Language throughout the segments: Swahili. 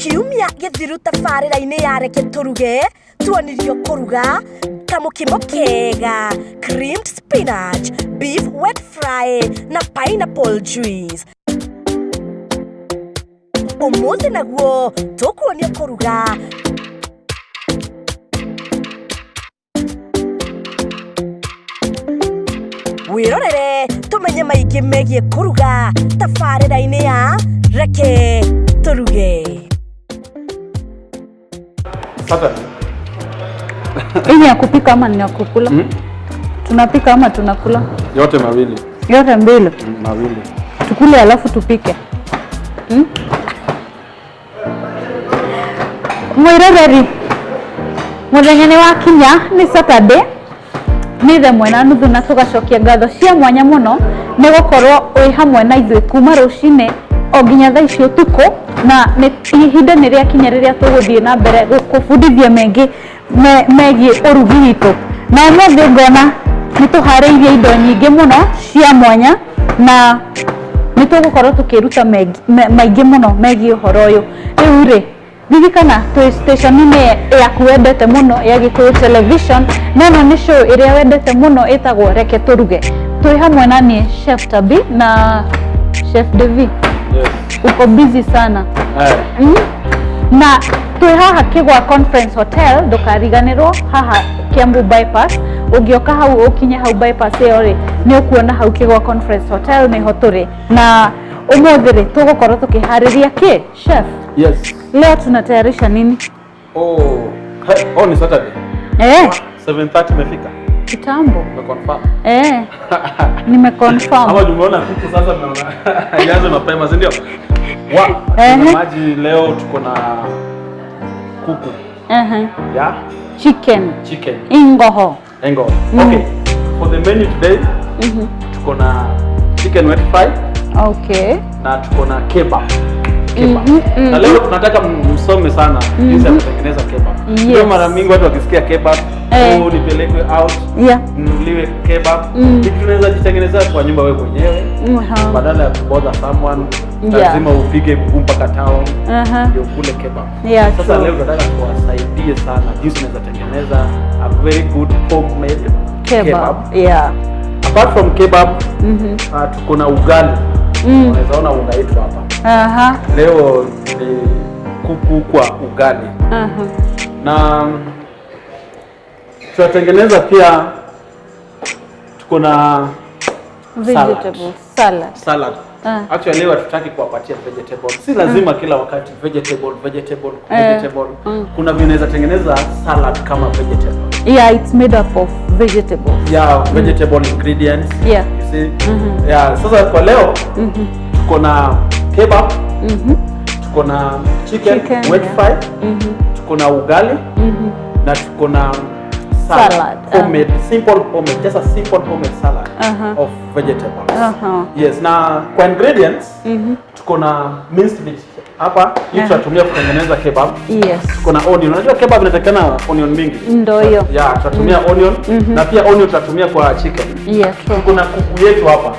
Kiumia gĩthiru tabarĩra-inĩ ya Reke Tũruge tuonirio kũruga kamũkimo kega, creamed spinach, beef wet fry na pineapple juice. Ũmũthĩ naguo tũkuonio kũruga wĩrorere tũmenye maingĩ megiĩ kũruga tabarĩra-inĩ ya Reke Tũruge. Saturday. Hii ni ya kupika ama ni ya kukula? Tunapika ama tunakula? Yote mawili. Yote mbili. Mawili. Tukule alafu tupike. Mwiroreri, muthenya ni wakinya, ni Saturday, ni thaa ĩmwe na nuthu, na tugacokia ngatho cia mwanya muno ni gukorwo wi hamwe na ithuĩ kuma rũcinĩ o nginya thaa ici ũtukũ, na nĩ ihinda nĩ rĩakinya rĩrĩa tũgũthiĩ na mbere gũkũbundithia mengĩ megiĩ ũrugi witũ. Na ũmũthĩ ngona nĩ tũharĩirie indo nyingĩ mũno cia mwanya, na nĩ tũgũkorwo tũkĩruta maingĩ mũno megiĩ ũhoro ũyũ. Rĩu rĩ, ririkana twĩ station-inĩ yaku wendete mũno ya Gĩkũyũ Television, na ĩno nĩ show ĩrĩa wendete mũno ĩtagwo Reke Tũruge. Twĩ hamwe na niĩ Chef Tabi na Chef Devi. Yes. Uko busy sana. Na twĩ haha Kigwa Conference Hotel, ndũkariganĩrwo haha Kiambu Bypass. Ũngĩoka hau ũkinye hau bypass ĩyo rĩ, nĩ ũkuona hau Kigwa Conference Hotel nĩho tũrĩ. Na ũmũthĩ rĩ, tũgũkorwo tũkĩharĩria kĩ, chef? Yes. Leo tunatayarisha nini? Oh. Hey, oh, ni Saturday. 7:30 imefika. Kitambo. Umeconfirm? Nimeconfirm. Ama tumeona kuku sasa tunaona ianze mapema, si ndio? Wa, maji leo tuko na kuku. Yeah? Chicken. Chicken. Ingoho. Engo. Okay. For the menu today, tuko na chicken wet fry. Na tuko na kebab. Kebab. Na leo tunataka msome sana jinsi ya kutengeneza kebab. Ndio mara mingi watu wakisikia kebab, oh, nipelekwe out, nunuliwe kebab. Kitu tunaweza jitengenezea kwa nyumba wewe mwenyewe. Badala ya kubother someone, lazima upige mguu mpaka town ndio ukule kebab. Sasa leo tunataka tuwasaidie sana jinsi unaweza tengeneza a very good homemade Kebab. kebab. Apart from kebab, tuko na ugali. Unaweza ona unga yetu hapa. Leo ni kuku kwa ugali. Na tutatengeneza pia, tuko na Vegetable salad. Salad. Actually leo hatutaki kuwapatia vegetable. Si lazima kila wakati vegetable, vegetable, vegetable. Kuna vile unaweza tengeneza salad kama vegetable. Yeah, it's made up of vegetables. Yeah, vegetable ingredients. You see? Yeah, sasa kwa leo tuko na kebab. Tuko na chicken, Chicken, wet yeah. fry. Tuko na ugali. Na tuko na salad. Salad, Homemade, simple homemade, just a simple homemade salad of vegetables. Yes, na kwa ingredients tuko na minced meat hapa, hii tutatumia kutengeneza kebab. Tuko na onion. Unajua kebab inatakikana onion mingi. Ndio hiyo. Yeah, tutatumia onion na pia onion tutatumia kwa chicken. Yeah, true. Tuko na kuku yetu hapa.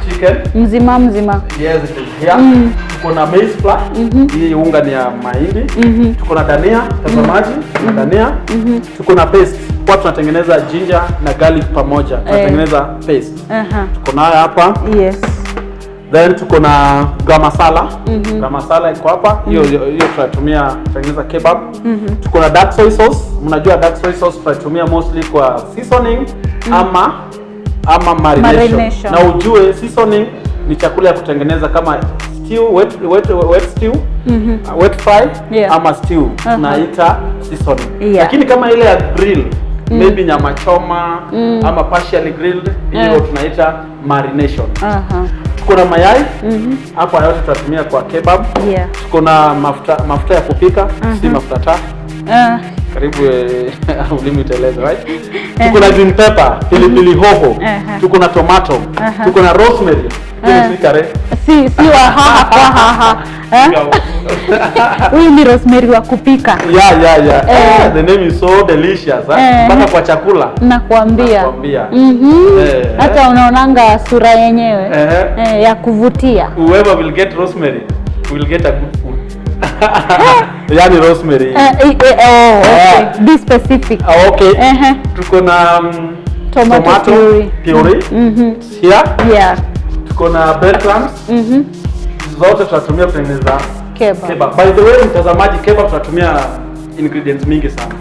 Chicken. Mzima mzima. Yes, it is here. Tuko na maize flour. Hii unga ni ya mahindi. Tuko na dania, tazamaji, tuko na dania. Tuko na paste. Kwa tunatengeneza ginger na garlic pamoja. Tunatengeneza paste. Tuko nayo hapa. Then tuko na garam masala. Garam masala iko hapa. Hiyo hiyo tunatumia kutengeneza kebab. Tuko na dark soy sauce. Mnajua dark soy sauce tunatumia mostly kwa seasoning ama marination. Marination. Na ujue seasoning ni chakula ya kutengeneza kama stew, wet stew, wet fry ama stew tunaita seasoning. Lakini kama ile ya grill, maybe nyama choma ama partially grilled, hiyo tunaita marination. Tuko na mayai hapa, yote tutatumia kwa kebab. Tuko na mafuta ya kupika, si mafuta taa. Karibu ulimi uteleze, right? Tuko na green pepper, pilipili hoho. Tuko na tomato. Tuko na rosemary. Hii si kare. Si wa ha ha ha ha. Huyu ni rosemary wa kupika. Yeah. The name is so delicious. Mpaka kwa chakula. Nakwambia. Nakwambia. Hata unaonanga sura yenyewe ya kuvutia. Whoever will get rosemary will get a good food. Yani rosemary. Oh, okay. Ah. Be specific. Ah, okay. Tuko na Tomato puree. puree. Here Yeah. tuko na breadcrumbs. Zote tutatumia kutengeneza Kebab. kebab. By the way, mtazamaji, kebab tunatumia ingredients mingi sana.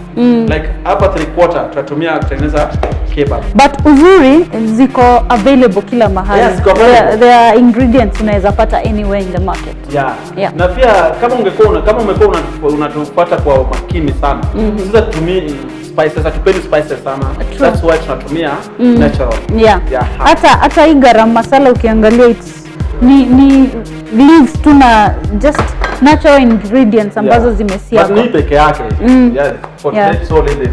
Like hapa 3/4 tutatumia kutengeneza kebab. But uzuri ziko available kila mahali. Yes, ziko available. There are ingredients unaweza pata anywhere in the market. Yeah. Yeah. Na pia kama ungekuwa kama umekuwa unatufuata kwa makini sana. Sasa tutumii spices, hatupendi spices sana. True. That's why tunatumia natural. Yeah. Yeah. Hata hii garam masala ukiangalia it's ni leaves tu na just natural ingredients ambazo Yeah. zimesiagwa. But ni peke yake. Yes. For today, so it is.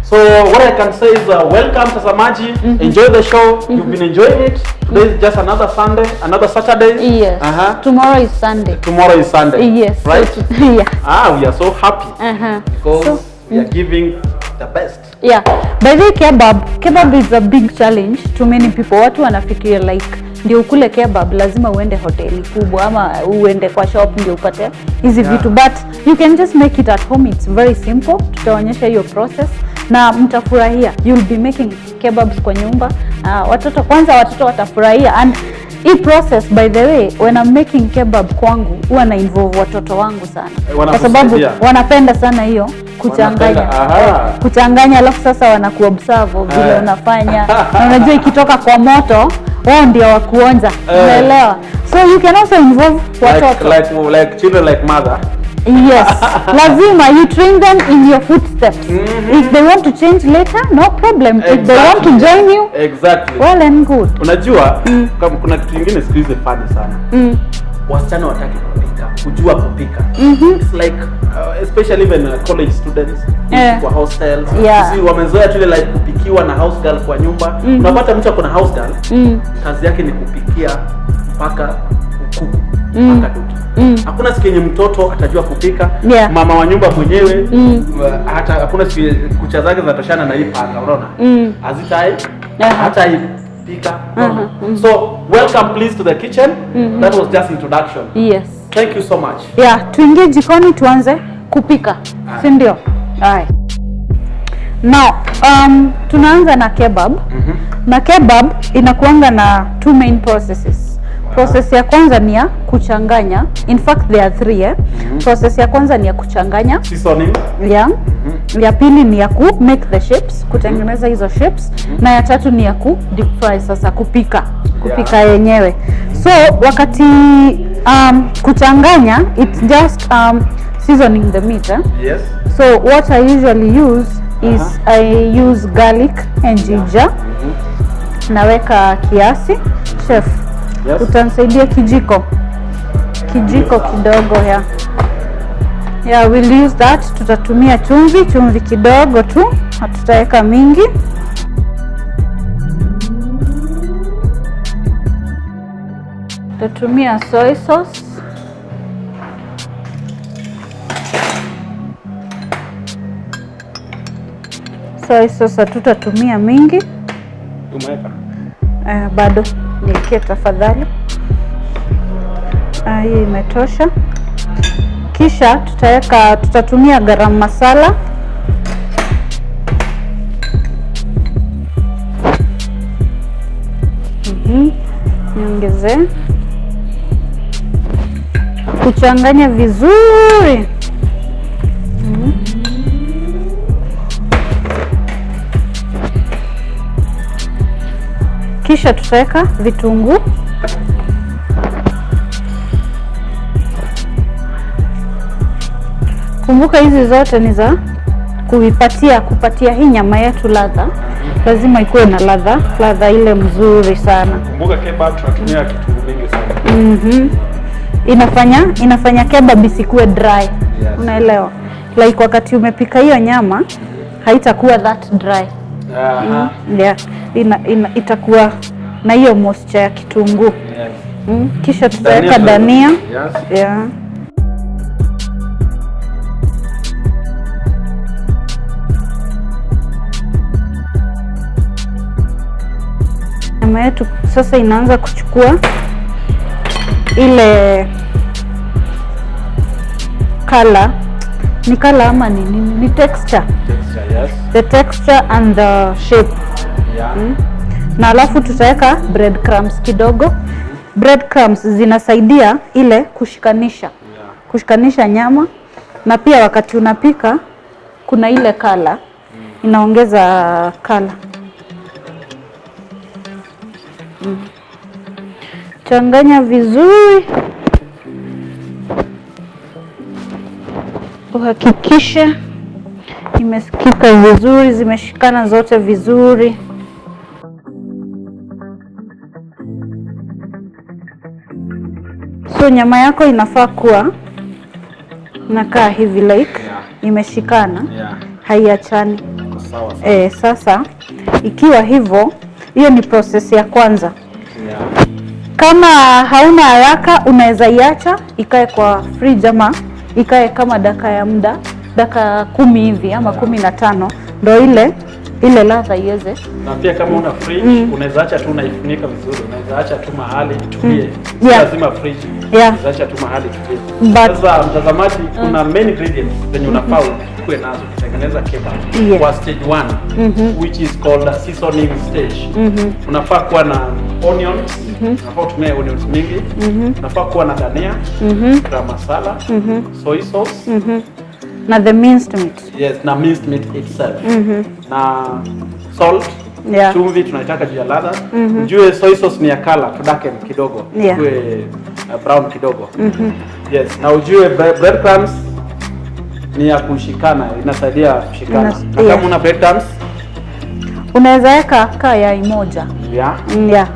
So what I can say is welcome mtazamaji. Enjoy the show. You've been enjoying it. Today is just another Sunday, another Saturday. Yes. Tomorrow is Sunday. Tomorrow is Sunday. Yes. Right? Yeah. Ah, we are so happy because So, we are giving the best. Yeah. By the way, kebab is a big challenge to many people. Watu wanafikiria like ndio ukule kebab lazima uende hoteli kubwa ama uende kwa shop ndio upate hizi vitu, but you can just make it at home. It's very simple. Tutaonyesha hiyo process na mtafurahia. You'll be making kebabs kwa nyumba. Watoto kwanza, watoto watafurahia. And hii process, by the way, when I'm making kebab kwangu huwa na involve watoto wangu sana kwa sababu wanapenda sana hiyo kuchanganya. Kuchanganya, alafu sasa wanakuobserve vile unafanya na unajua ikitoka kwa moto wao ndio wakuonja, unaelewa? So you can also involve watoto. Like children like mother. Yes, lazima you train them in your footsteps. If they want to change later, no problem. If they want to join you, Exactly. well and good. Unajua kuna kitu kingine siku hizi funny sana. Wasichana wataki kupika, kujua kupika. It's like especially even college students kwa hostels. Yeah. Wamezoea tu ile like kupikiwa na house girl kwa nyumba. Unapata mtu ako na house girl, kazi yake ni kupikia mpaka kuku, mpaka duki. Hakuna siku yenye mtoto atajua kupika. Yeah. Mama wa nyumba mwenyewe hata hakuna siku kucha zake zinatoshana na hii panga, unaona? Hazitai hata pika. So welcome please to the kitchen. That was just introduction. Yes. Thank you so much. Yeah, tuingie jikoni tuanze kupika, si ndio? Haya. Now, tunaanza na kebab. Na kebab inakuanga na two main processes. Process ya kwanza ni ya kuchanganya. In fact there are three. Process ya kwanza ni ya kuchanganya. Seasoning. Yeah. Ya pili ni ya ku make the shapes, kutengeneza hizo shapes, na ya tatu ni ya ku deep fry, sasa kupika yenyewe. So wakati kuchanganya, it's just seasoning the meat. Yes. So what I usually use is I use garlic and ginger. Naweka kiasi. Chef, Yes. utanisaidia kijiko kidogo ya. Yeah, we'll use that. Tutatumia chumvi kidogo tu, hatutaweka mingi. Tutatumia soy sauce. Soy sauce hatutatumia mingi. Umeweka? Bado niweke tafadhali. Hii imetosha. Kisha tutatumia garam masala. Niongeze. Kuchanganya vizuri. Kisha tutaweka vitunguu. Kumbuka hizi zote ni za kupatia hii nyama yetu ladha. Lazima ikuwe na ladha ile mzuri sana. Kumbuka kebab tunatumia kitunguu mingi sana. Inafanya kebab isikuwe dry. Yes. Unaelewa? Like wakati umepika hiyo nyama haitakuwa that dry. Yeah. Itakuwa na hiyo moisture ya kitunguu. Yes. Kisha tutaweka dania. Yes. Yeah. Nyama yetu sasa inaanza kuchukua ile color. Ni color ama ni nini? Ni texture. Texture, yes. The texture and the shape. Na alafu tutaweka bread crumbs kidogo. Bread crumbs zinasaidia ile kushikanisha kushikanisha nyama, na pia wakati unapika kuna ile color, inaongeza color. Changanya vizuri, uhakikishe imesikika vizuri, zimeshikana zote vizuri. So nyama yako inafaa kuwa inakaa hivi like imeshikana, haiachani. Iko sawa sawa. Sasa ikiwa hivyo, hiyo ni process ya kwanza. Kama hauna haraka, unaweza iacha ikae kwa fridge ama ikae kama dakika ya muda dakika 10 hivi ama 15, ndo ile ladha iweze. Na pia kama una fridge, unaweza acha tu unaifunika vizuri, unaweza acha tu mahali itulie. Si lazima fridge. Unaweza acha tu mahali itulie. Sasa mtazamaji, kuna main ingredients zenye unafaa ukuwe nazo kutengeneza kebab. Kwa stage 1, which is called a seasoning stage. Unafaa kuwa na onions, unafaa utumie onions mingi. Unafaa kuwa na dania, garam masala, soy sauce, Na the minced meat. Yes, na minced meat itself. Na salt, chumvi tunaitaka juu ya ladha. Ujue soy sauce ni ya color to darken kidogo, ikuwe brown kidogo. Yes, na ujue breadcrumbs ni ya kushikana, inasaidia kushikana. Na kama una breadcrumbs, Unaweza weka kaa yai moja. Yeah.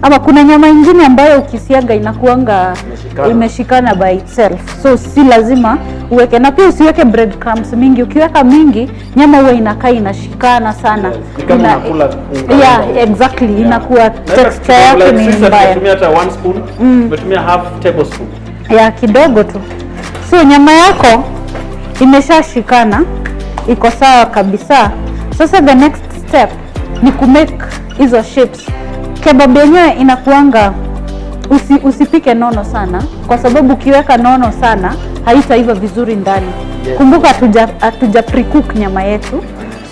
Ama kuna nyama ingine ambayo ukisiaga inakuanga Imeshikana. Imeshikana by itself, so si lazima uweke, na pia usiweke breadcrumbs mingi. Ukiweka mingi, nyama huwa inakaa inashikana sana. Yes. Ni kama unakula unga unga. Exactly. Inakuwa Naweka texture kidogo, yake like ni sisi mbaya. tumetumia hata one spoon, tumetumia half tablespoon. Ya kidogo tu. So nyama yako imeshashikana, iko sawa kabisa. Sasa the next step ni kumake hizo shapes. Kebab yenyewe inakuanga usipike nono sana, kwa sababu ukiweka nono sana haitaiva vizuri ndani. Kumbuka hatuja pre-cook nyama yetu,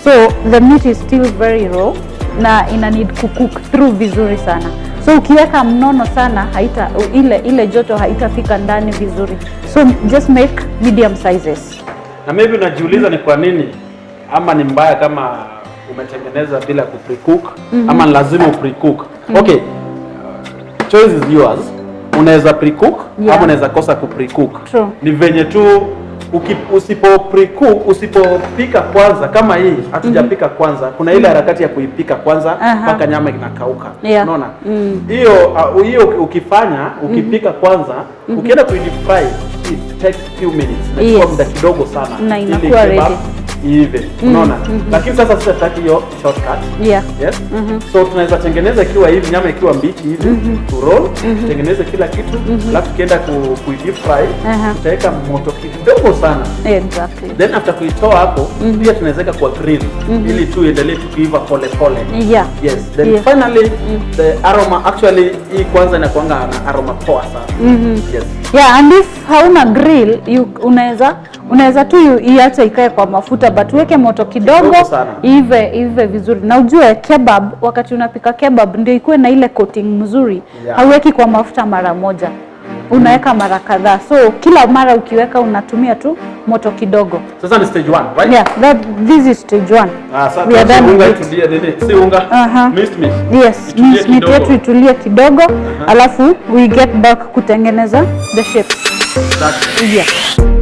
so the meat is still very raw na ina need kucook through vizuri sana. So ukiweka mnono sana, haita ile joto haitafika ndani vizuri, so just make medium sizes. Na maybe unajiuliza ni kwa nini ama ni mbaya kama umetengeneza bila ku pre-cook ama ni lazima u-pre-cook. Okay, choice is yours. Unaweza pre-cook ama unaweza kosa ku pre-cook. True. Ni venye tu usipo pre-cook, usipopika kwanza kama hii hatujapika kwanza, kuna ile harakati ya kuipika kwanza mpaka nyama inakauka. Unaona? Hiyo hiyo ukifanya ukipika kwanza, ukienda kui-deep fry, it takes few minutes. Inachukua muda kidogo sana Na ili inakuwa kebab ready. iive. Unaona? Lakini sasa sisi hatutaki hiyo shortcut. Yes. So tunaweza tengeneza ikiwa hivi, nyama ikiwa mbichi hivi, tu roll, tutengeneze kila kitu, alafu tukienda ku deep fry, tutaweka moto kidogo sana. Then after kuitoa hapo, pia tunaweza weka kwa grill ili tu iendelee tukiiva pole pole. Yes, then finally the aroma, actually hii kwanza inakuanga na aroma poa sana. Yes. Yeah, and if hauna grill, you unaweza tu iache ikae kwa mafuta, but uweke moto kidogo Kidogo sana. ive vizuri. Na ujue kebab, wakati unapika kebab ndio ikuwe na ile coating mzuri, hauweki kwa mafuta mara moja, unaweka mara kadhaa, so kila mara ukiweka unatumia tu moto kidogo. Sasa ni stage 1, right? Yeah, this is stage one. Ah, sasa We are done unga with it. itulie nini? Si unga. Minced meat. Yes, Itulie minced meat kidogo. yetu itulie kidogo, alafu we get back kutengeneza the shapes. Exactly. Yeah.